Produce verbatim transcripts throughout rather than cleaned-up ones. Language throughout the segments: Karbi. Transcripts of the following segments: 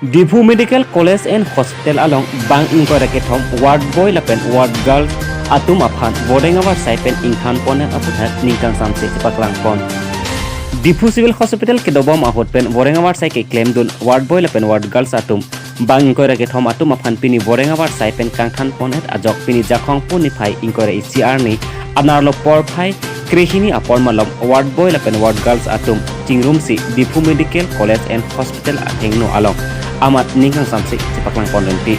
Diphu Medical College and Hospital along bang ingkoi ra kethom ward boy lapen ward girls atum aphan vodeng avarsai pen ingthan pon-et aphuthak ningkang samse chepaklang pon. Diphu Civil Hospital kedobom ahut pen vodeng avarsai keklemdun ward boy lapen ward girls atum bang ingkoi ra kethom atum aphan pini vodeng avarsai pen kangthan pon-et ajok pini Jakhong pu niphai ingkoi ra isi arni anerlo porphai krehini apor malom ward boy lapen ward girls atum chingrumsi Diphu Medical College and Hospital athengno along amat ningkang samse chepaklang pon rinti.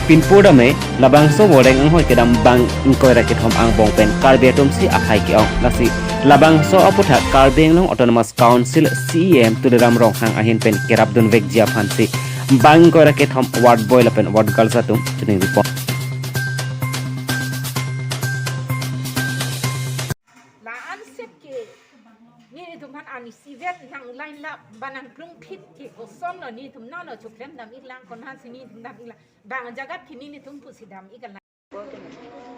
Pinpur dame labangso vodeng anghoi kedam bang ingkoi ra kethom angbong pen Karbi atumsi aphai ke-ong, lasi labangso aphuthak Karbi Anglong Autonomous Council C E M Tuliram Ronghang ahin pen kerapdun vekji aphansi bang ingkoi ra kethom ward boy lapen ward girls atum chiningri pon. La-an sep ke nelitum aphan arnisi vet nang line lap ba nang klung phit ke kosonlo nelitum nalo choklem dam-iklang, konatsi nelitum dam-iklang, bang ajagat ke nelitum pusi dam-iklang.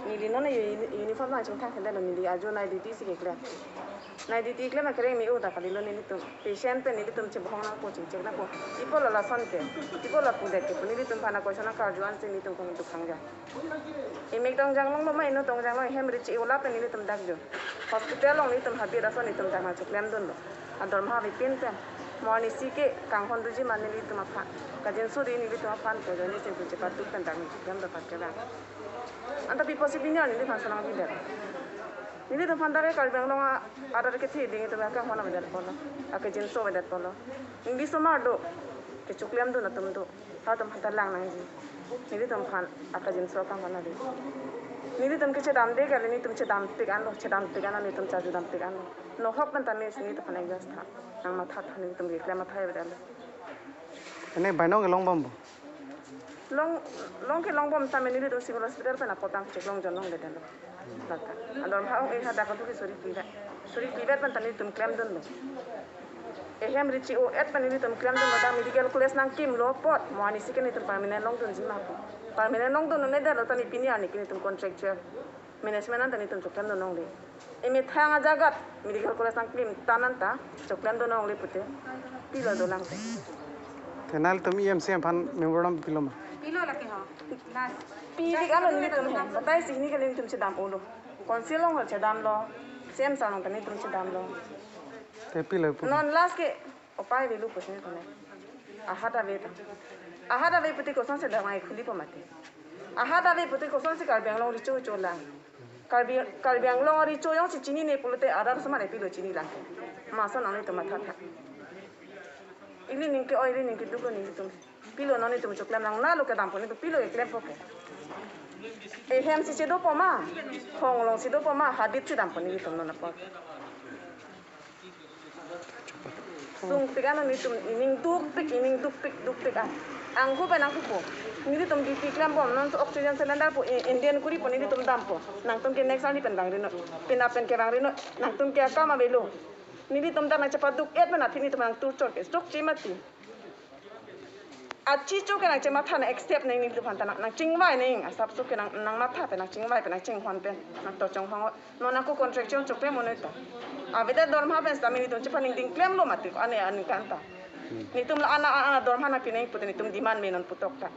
Neli non uni-, uniform nangchingthang thekdetlo, neli ajo night duty si keklem. Night duty klem akereng me-o ta kalilo nelitum. Patient pen nelitum chebohong nangpo, chingchek nangpo. Ipo la lason ke, ipo la pudet ke pu nelitum aphan a-question nangkarju ansi nelitum kong duk hangja. Imek tongjanglonglo ma, inut tongjanglong, hem ri chi-o lapen nelitum dak jo. Hospital along nelitum habit ason nelitum dak nangcheklemdunlo. Adorma avepin pen. Mo arnisi ke kanghon duji ma nelitum aphan. Kajinso di nelitum aphan ke jo nelitum chepaduk pen dak nangcheklem dapat ke bang. Anta pi apotsi pini arni neliphan sonang bidet. Nelitum aphan dak ke Karbi Anglong a-, adar kethe ding itum kanghon avedet apotlo. Akejinso avedet apotlo. Neli somar do. Kechoklemdun atum do. Halatum aphan ta lang nangji. Nelitum aphan akejinso kanghon ave. Nelitum kechedamde kali, nelitum chedam pik anlo, chedam pik anlo, nelitum charju dam pik anlo. Nohok pen tame si nelitum aphan adjust tha. Nangmatha tha, nelitum keklem matha avedetlo. Ene bainong kelongbompo. Long, long kelongbom tame nelitum Civil Hospital pen apotang cheklong jonlongledetlo. Lata. Adorma ong-e hadak atum ke suri phli vet. Suri phli vet pen ta nelitum klemdunlo. Ehem ri chi-o-et pen nelitum klemdunlo, dak medical college nangkimlo apot. Mo arnisi ke nelitum permanent longdunji ma pu. Permanent longdun-un-edetlo, tame pini arni ke nelitum contractual management anta nelitum choklemdun longle. Emethang ajagat medical college nangklim tan anta choklemdun longle pute. Pilo dolang te. Te nanglitum E M C M aphan memorandum pilo ma? Pilo lake ho. Last. Pi dik alo nelitum he. Batai si hini kali nelitum chedam-olo. Council along chedamlo. C M sir along ta nelitum chedamlo. Te pilo pu? Non last ke upai avelo pusi nelitum he. Ahat ave ta. Ahat ave pute kosonsi damai khulipo mati. Ahat ave pute kosonsi Karbi Anglong richo cholang. Karbi, Karbi Anglong richo jongsi chinine pulote adar osomar pilo chinilang. Mason nangtum matha tha. Ili ning ke-oi, ili ning keduk lo nelitum. Pilo non nelitum choklemnang, nalo kedampo nelitum pilo keklempo ke. Ehem si chedopo ma, hong along si dopo ma, habit si dampo nelitum non apot. Sungpik an nelitum ining dukpik, ining dukpik, dukpik an. Anghu pen anghu po. Nelitum duty klembom non oxygen cylinder po, i-, india kuri po nelitum dampo. Nangtum ke next arni pen vangri non. Penap pen ke vangri non. Nangtum ke akam avelo. Nelitum ta nangchepaduk-et pen aphi nelitum nangtur chor ke. Chokche mati. Achicho ke nangchematha nang accept nang nelitum aphan ta nang, nangchingvai nang asapso ke nang, nangmatha pen nangchingvai pen nangchinghon pen nangtochonghong non ako contractual choklem un-e ta. Avedet dorma pen sitame nelitum chephaningding klemlo mati ko ane aningkan ta. Nelitum la ana ana dorma nangpi nang pute nelitum demand me non putok ta.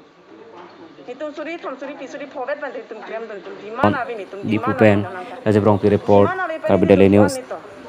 Nelitum suri thom suri phli suri pho vet pen nelitum klemdun nelitum demand ave nelitum Diphu demand pen, ave nang ta. Rajab Rongpi report, demand ave pen Karbi Daily nelitum News. Demand nelitum.